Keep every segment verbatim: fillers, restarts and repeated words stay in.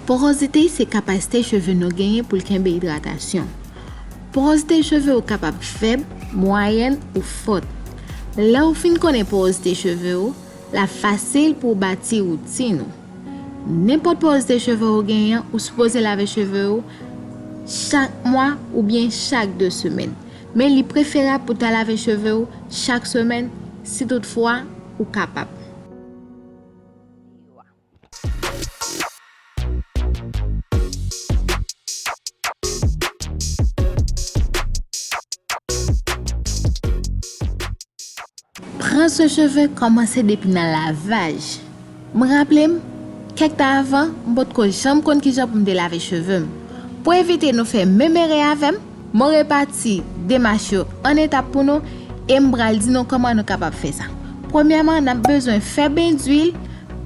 Porozite se kapasite cheve nou genyen pou l kenbe idratasyon. Porozite cheve w kapab fèb, mwayèn ou fòt. Lè w fin konnen porozite cheve w, l ap fasil pou w bati woutin ou. Nenpòt porozite cheve w genyen an, ou sipoze lave cheve w chak mwa oubyen chak de semèn. Men li preferab pou w ta lave cheve w chak semèn, si toutfwa ou kapab. Pran swen cheve kòmanse depi nan lavaj. M raple m, kèk tan avan, m potko janm konn kijan pou m te lave cheve m. Pou evite nou fè menm erè avè m, mwen repati demach yo an etap pou nou e m pral di nou kòman nou kapab fè sa. Premyèman, n ap bezwen fè bendwil,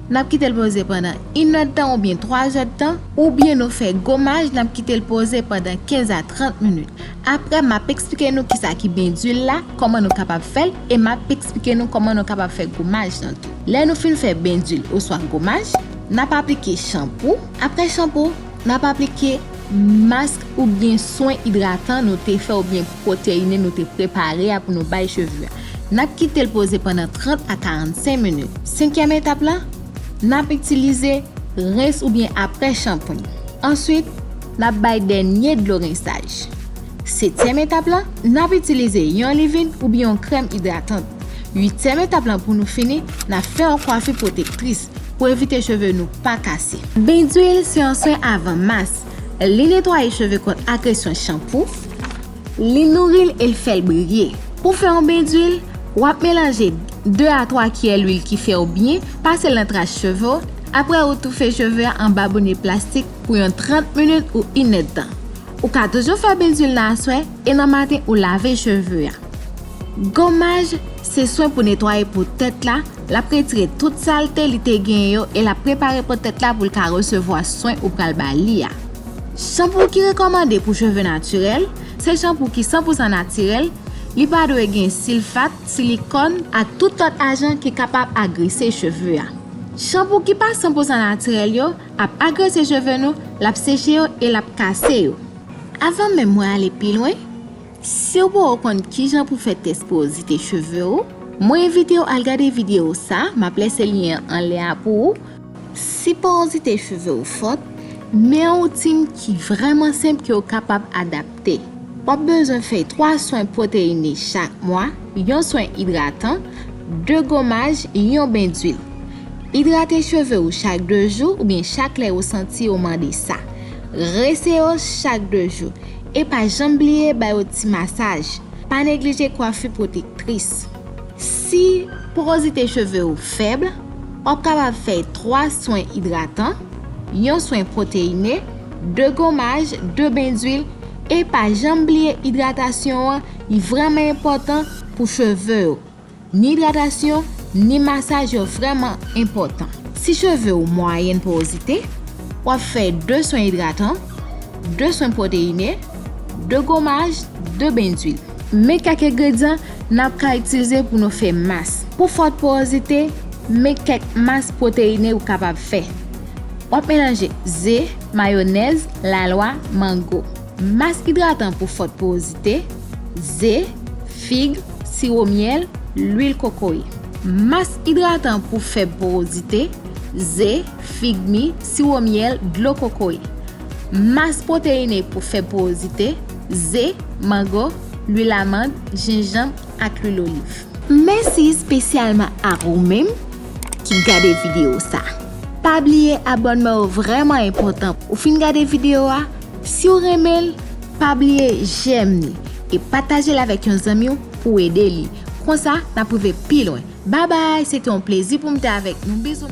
n ap kite l poze pandan inèdtan oubyen twazèdtan, oubyen nou fè gomaj, n ap kite l poze pandan kenz a trant minit. Apre, m ap eksplike nou kisa ki bendwil la, kòman nou kapab fè l, e m ap eksplike nou kòman nou kapab fè gomaj lan tou. Lè nou fin fè bendwil oswa gomaj, n ap aplike chanpou. Apre chanpou, n ap aplike mask oubyen swen idratan nou te fè oubyen pwoteyine nou te prepare a pou nou bay cheve a. N ap kite l poze pandan trant a karannsenk minit. Senkyèm etap la, n ap itilize rens oubyen apre chanpou. Answit, n ap bay dènye dlo rensaj. Setyèm etap la, n ap itilize yon livin oubyen yon krèm idratan. Uityèm etap la pou nou fini, n ap fè yon kwafi pwotektris pou evite cheve nou pa kase. Bendwil se yon swen avan mas. Li netwaye cheve kont agresyon chanpou. Li nouri l e l fè l briye. Pou fè yon bendwil, w ap melanje de a twa kiyè lwil ki fè w byen, pase l nan tras cheve w, apre ou toufe cheve a anba bonye plastik pou yon trant minit ou inèdtan. Ou ka toujou fè bendwil nan aswè e nan maten ou lave cheve a. Gomaj se swen pou netwaye po tèt la, l ap retire tout salte li te genyen yo e l ap prepare po tèt la pou l ka resevwa swen ou pral ba li a. Chanpou ki rekòmande pou cheve natirèl, se chanpou ki san pou san natirèl, li pa dwe gen silfat, silikòn ak tout lòt ajan ki kapab agrese cheve a. Chanpou ki pa san pou san natirèl yo ap agrese cheve nou, l ap seche yo e l ap kase yo. Avan menm mwen ale pi lwen, si w poko konn kijan pou fè tès porozite cheve w, mwen envite w al gade videyo sa, m ap lese lyen an anlè a pou ou. Si porozite cheve w fòt, men yon woutin ki vrèman senp ke w kapab adapte. W ap bezwen fè twa swen pwoteyine chak mwa, yon swen idratan, de gomaj, yon bendwil. Idrate cheve w chak de jou oubyen chak lè ou santi yo mande sa. Rese yo chak de jou. E pa janm bliye ba yo ti masaj. Pa neglije kwafi pwotektris. Si porozite cheve w fèb, w ap kapab fè twa swen idratan, yon swen pwoteyine, de gomaj, de bendwil, e pa janm bliye idratasyon an, li vrèman enpòtan pou cheve w. Ni idratasyon, ni masaj yo vrèman enpòtan. Si cheve w mwayèn porozite, w ap fè de swen idratan, de swen pwoteyine, de gomaj, de bendwil. Men kèk engredyan n ap ka itilize pou nou fè mas. Pou fòt porozite, men kèk mas pwoteyine ou kapab fè. W ap melanje ze, mayonèz, lalwa, mango. Mas idratan pou fòt porozite, ze, fig, siwo myèl, lwil kokoye. Mas idratan pou fèb porozite, ze, fig mi, siwo myèl, dlo kokoye. Mas pwoteyine pou fèb porozite, ze, mango, lwil amann, jenjanm ak lwil oliv. Mèsi espesyalman ak ou menm ki gade videyo sa. Pa bliye abònman yo vrèman enpòtan. Ou fin gade videyo a, si w renmen l, pa bliye jèm li e pataje l avèk yon zanmi w pou w ede li. Konsa, n ap rive pi lwen. Babay, se te yon plezi pou m te avèk nou. Bizou.